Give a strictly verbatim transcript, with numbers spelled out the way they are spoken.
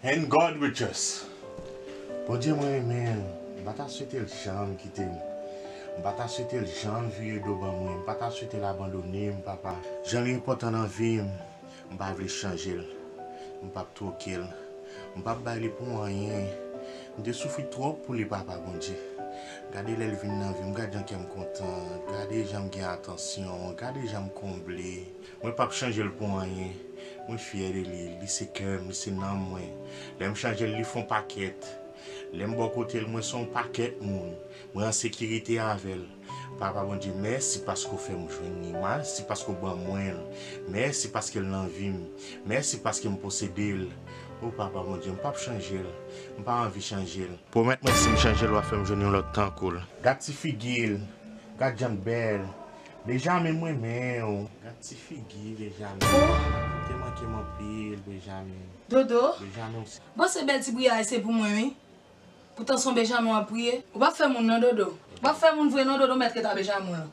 And God we trust. Bondye mwen renmen l. M pa ta swete l janm kite m. M pa ta swete l janm vire do ban mwen. M pa ta swete l abandone m, papa. Jan li enpòtan nan vi m, m pa vle chanje l. M p ap twoke l. M p ap bay li pou anyen. M te soufri twòp pou li, papa Bondye. Gade lè l vin nan vi m, gade jan kè m kontan. Gade jan m gen atansyon. Gade jan m konble. Mwen p ap chanje l pou anyen. Mwen fyè de li. Li se kè m, li se nanm mwen. Lè m chanje l, li fè yon pakèt. Lè m bò kote l, mwen se yon pakèt moun. Mwen an sekirite avè l. Papa Bondye, mèsi paske w fè m jwenn li. Mèsi paske w ban mwen l. Mèsi paske l nan vi m. Mèsi paske m posede l. O Papa Bondye, m p ap chanje l. M pa anvi chanje l. Pwomèt mwen si m chanje l, w a fè m jwenn yon lòt tankou l. Gad ti figi l. Gad jan l bèl. Benjamin, m renmen w. Gad ti figi Benjamin. Ou te manke m anpil, Benjamin. Dodo? Benjamin, ou se... Bon, se bèl ti priyè a se pou mwen, wi. Poutan se yon Benjamin w ap priye. Ou p ap fè moun non, Dodo. Ou p ap fè moun vre non, Dodo, mèt rete a Benjamin w lan.